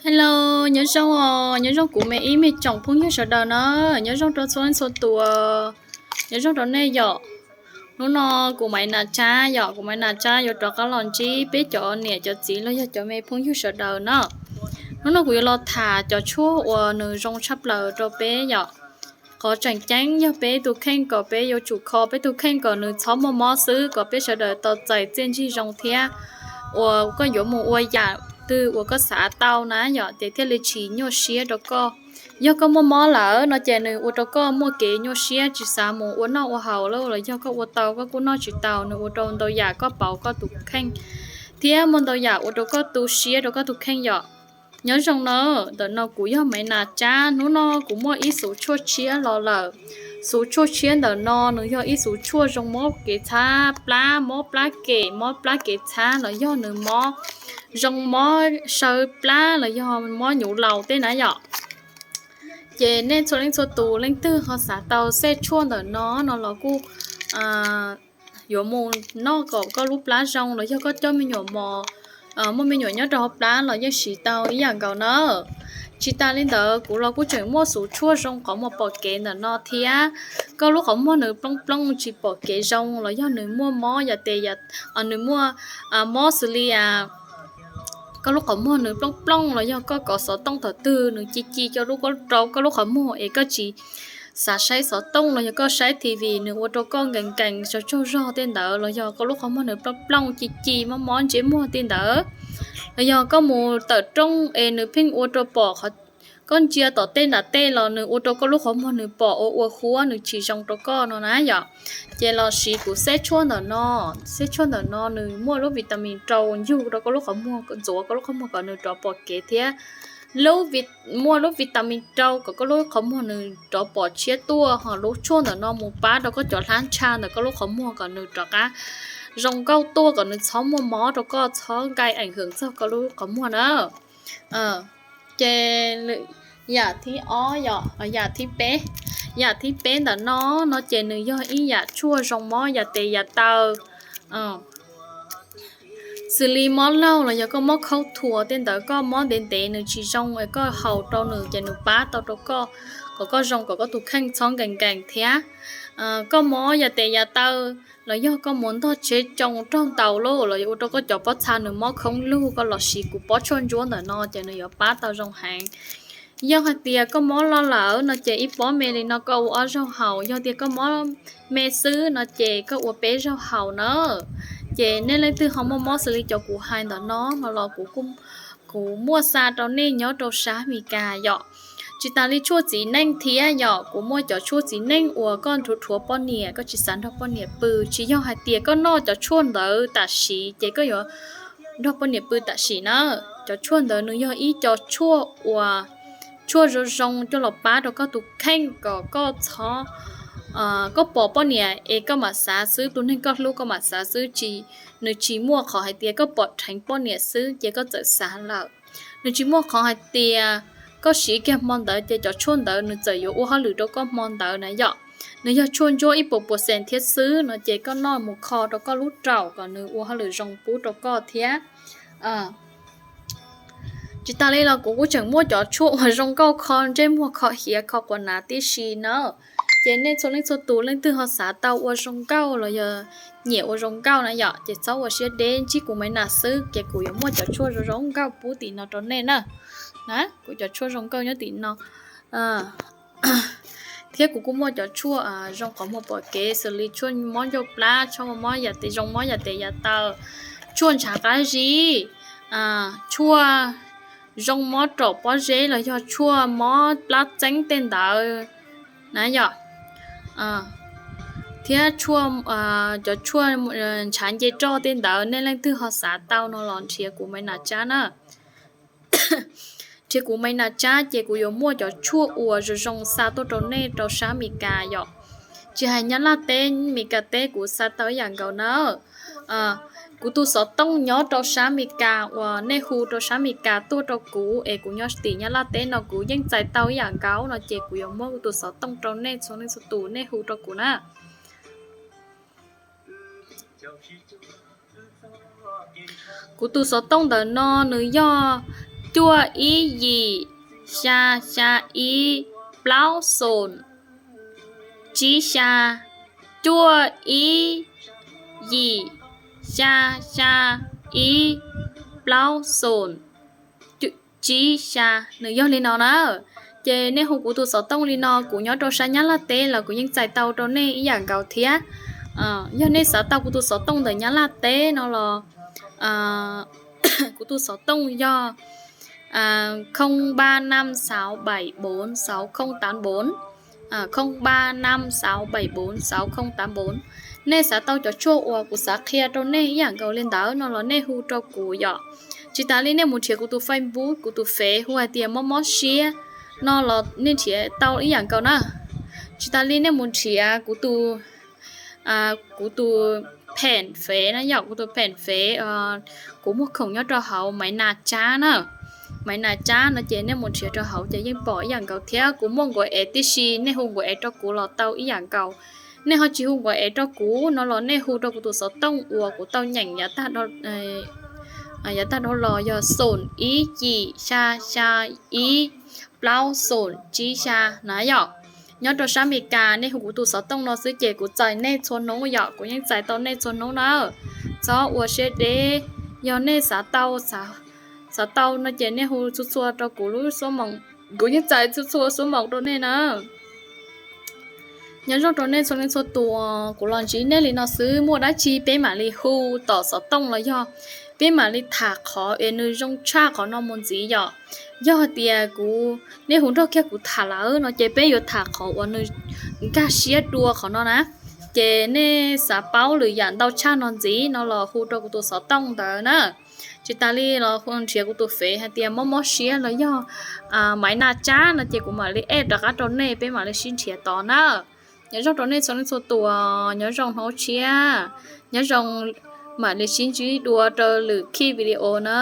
Hello, nyob zoo os, nyob zoo kuv me ib me tsoom phooj ywg sawv daws na, nyob zoo rau txhua leej txhua tus, nyob zoo rau nej yom. Hnub no kuv Maiv Nas Tsab yom, kuv Maiv Nas Tsab yuav rov qab los ntsib peb cov niam cov txiv los yog cov me phooj ywg sawv daws na. Hnub no kuv yuav los tham cov tshuaj uas nws zoo tshaj plaws rau peb yom. Qhov tseem ceeb yog peb tus kheej kom peb yuav tsum kho peb tus kheej kom nws txhob muaj mob xwb, kom peb sawv daws tau txais txiaj ntsig zoo thiab. Uas koj yuav mus ua yam twg uas koj xav tau na yom, ces thiaj li tsis nyuaj siab rau koj. Yog koj muaj mob lawm no ces nws ua rau koj muaj kev nyuaj siab tsis xav mus ua noj ua haus lawm, los yog koj ua tau koj kuj noj tsis tau, nws ua rau ntau yam koj pauv koj tus kheej, thiab muaj ntau yam ua rau koj tu siab rau koj tus kheej yom. Nyob zoo na, ntawm no kuv yog Maiv Nas Tsab, hnub no kuv muaj ib xuv tshuaj tshiab los lawm. Xuv tshuaj tshiab ntawm no nws yog ib xuv tshuaj zoo mob kev txhab plab, mob plab kem, mob plab kev txhab los yog nws mob, zoo mob saw plab los yog mob nyuv laus tej na yom. Ces nej txhua leej txhua tus leej twg ho xav tau xej tshuaj ntawm no no los kuj yuav mus noj kom koj lub plab zoo, los yog koj coj me nyuam mos, muaj me nyuam nyob rau hauv plab los yeej siv tau ib yam nkaus na. Tsis tas li ntawd kuv los kuj tseem muaj xuv tshuaj zoo qhov muag pom kev ntawm no thiab. Koj lub qhov muag nws plooj plooj tsis pom kev zoo los yog nws muaj mob yam tes, nws muaj mob xws li koj lub qhov muag nws plooj plooj los yog koj kov xov tooj thaum twg nws ci ci rau koj lub qhov muag es koj tsis xav saib xov tooj los yog koj saib T V nws ua rau koj nkees nkees tsaug tsaug zog tej ntawd, los yog koj lub qhov muag nws plooj plooj ci ci mob mob ntsej muag tej ntawd, los yog koj mus tawm rooj es nws pheej ua rau pom, koj ntsia tom tej nram tej los nws ua rau koj lub qhov muag nws pom ua ua huab nws tsis zoo rau koj no na yom. Ces los siv kuv xej tshuaj ntawm no. Xej tshuaj ntawm no nws muaj lub vitamin rau yug rau koj lub qhov muag, ntxuav koj lub qhov muag kom nws rov pom kev thiab. Lub, muaj lub vitamin rau kom koj lub qhov muag nws rov pom tshiab tuaj, ho lub tshuaj ntawm no mus pab rau koj cov hlab ntsha ntawm koj lub qhov muag kom nws rov qab zoo nkauj tuaj, kom nws txhob muaj mob rau koj, txhob nqai eem hwm txog koj lub qhov muag na. Ces yam thib ob yom, yam thib peb, yam thib peb ntawm no no ces nws yog ib yam tshuaj zoo mob yam tes yam taw. Xws li mob laug los yog koj mob khaub thuas tej ntawd, koj mob ntev ntev nws tsis zoo es koj haus rau nws ces nws pab tau rau koj, kom koj zoo kom koj tus kheej txhob nkees nkees thiab. Koj mob yam tes yam taw los yog koj mus ntog tsheb tsoo raug ntaus lawm los yuav ua rau koj cov pob txha nws mob khoob lug, koj los siv kuv pob tshuaj ntsuab ntawm no ces nws yuav pab tau zoo heev. Yog hais tias koj mob loj lawm no ces ib pob me li no koj ua ob zaug haus, yog tias koj mob me xwb no ces koj ua peb zaug haus na. Ces nej leej twg ho muaj mob xws li cov kuv hais ntawm no no los kuv muaj xa rau nej nyob rau sab Amelikas yom. Tsis tas li tshuaj txiv neej thiab yom, kuv muaj cov tshuaj txiv neej uas koj rhuav rhuav poj niam, koj tsis xav nrog poj niam pw, tsis yog hais tias koj noj cov tshuaj ntawd tam sim ces koj yuav nrog poj niam pw tam sim na. Cov tshuaj ntawd nws yog ib co tshuaj uas tshuaj zoo zoo coj los pab rau koj tus kheej kom koj txhob, koj pom poj niam es koj mam xav xwb, tus neeg koj hlub koj mam xav xwb, tsis, nws tsis muaj qhov hais tias koj pom dheev poj niam xwb ces koj txawm xav lawm. Nws tsis muaj qhov hais tias koj siv kiag hmo ntawd ces cov tshuaj ntawd nws txawm yuav ua hauj lwm rau koj hmo ntawd na yom. Nws yog tshuaj ntsuab ib puas puas xees thiab xwb no ces koj noj mus kho rau koj lub raum kom nws ua hauj lwm zoo pub rau koj thiab. Tsis tas li los kuv kuj tseem muaj cov tshuaj uas zoo nkauj kho ntsej muag kho hiav kho quas nav tib si na. Ces nej txhua leej txhua tus leej twg ho xav tau ua zoo nkauj los yog nyiam ua zoo nkauj na yom, ces txhob ua siab deb, ntsib kuv Maiv Nas xwb ces kuv yuav muaj cov tshuaj zoo zoo nkauj pub tim no rau nej na. Na, kuv cov tshuaj zoo nkauj nyob tim no. Thiab kuv kuj muaj cov tshuaj zoo qhov muag pom kev xws li tshuaj mob ncauj plab, tshuaj mob yam tes, zoo mob yam tes yam taw, tshuaj ntshav qab zib, tshuaj zoo mob raum pob zeb los yog tshuaj mob plab txeeb tej ntawd na yom. Thiab tshuaj, cov tshuaj ntshav nce roj tej ntawd, nej leej twg ho xav tau no los nrhiav kuv Maiv Nas Tsab na. Nrhiav kuv Maiv Nas Tsab ces kuv yuav muaj cov tshuaj uas zoo zoo xa tuaj rau nej rau sab Amelikas yom. Tsis hais Nyab Laj teb, Amelikas teb kuv xa tau ib yam nkaus na. Kuv tus xov tooj nyob rau sab Amelikas uas nej hu rau sab Amelikas tuaj rau kuv es kuv nyob tim Nyab Laj teb no kuv yeej txais tau ib yam nkaus no ces kuv yuav muab kuv tus xov tooj rau nej txhua leej txhua tus nej hu rau kuv na. Kuv tus xov tooj ntawm no nws yog cuaj ib yim xya xya ib plaub xoom tsib xya, cuaj ib yim xya xya ib plaub xoom tsib xya. Nws yog li no na. Ces nej hu kuv tus xov tooj li no, kuv nyob rau sab Nyab Laj teb los kuv yeej txais tau rau nej ib yam nkaus thiab. Yog nej xav tau kuv tus xov tooj ntawm Nyab Laj teb no los kuv tus xov tooj yog không ba năm sáu bảy bốn sáu không tám bốn, không ba năm sáu bảy bốn sáu không tám bốn. Nej xav tau cov tshuaj uas kuv xav qhia rau nej ib yam nkaus li ntawd no los nej hu rau kuv yom. Tsis tas li nej mus nrhiav kuv tus Facebook, kuv tus Fev hu hais tias Mob Mob Siab no los nej nrhiav tau ib yam nkaus na. Tsis tas li nej mus nrhiav kuv tus, kuv tus pheem Fev na yom, kuv tus pheem Fev, kuv muaj khoom nyob rau hauv Maiv Nas Tsab na. Maiv Nas Tsab no ces nej mus nrhiav rau hauv ces yeej pom ib yam nkaus thiab. Kuv muaj nkuav ev tib si, nej hu nkuav ev rau kuv los tau ib yam nkaus. Nej ho tsis hu nkuav ev rau kuv no los nej hu rau kuv tus xov tooj uas kuv tau nyeem yav tag dhau los yog xoom ib yim xya xya ib plaub xoom tsib xya na yom. Nyob rau sab Amelikas nej hu kuv tus xov tooj no xwb ces kuv txais nej txhua hnub yom, kuv yeej txais tau nej txhua hnub na. Txhob ua siab deb, yog nej xav tau, xav tau no ces nej hu txhua txhua rau kuv lub xuab moos, kuv yeej txais txhua txhua xuab moos rau nej na. Nyob zoo rau nej txhua leej txhua tus, kuv los ntsib nej li no xwb, muaj dab tsi peb mam li hu tom xov tooj los yog peb mam li tham qhov es nws zoo tshaj qhov no mus ntxiv yom. Yog hais tias kuv, nej hu nrog kiag kuv tham lawm no ces peb yuav tham qhov uas nws nkag siab dua qhov no na. Ces nej xav paub lwm yam ntau tshaj no ntxiv no los hu rau kuv tus xov tooj ntawd na. Tsis tas li los nrhiav kuv tus Fev hais tias Mob Mob Siab los yog Maiv Nas Tsab no ces kuv mam li add rov qab rau nej, peb mam li sib nrhiav tod na. Nyob zoo rau nej txhua leej txhua tus, nyob zoo hnub tshiab, nyob zoo, mam li sib ntsib dua rau lwm khij video na.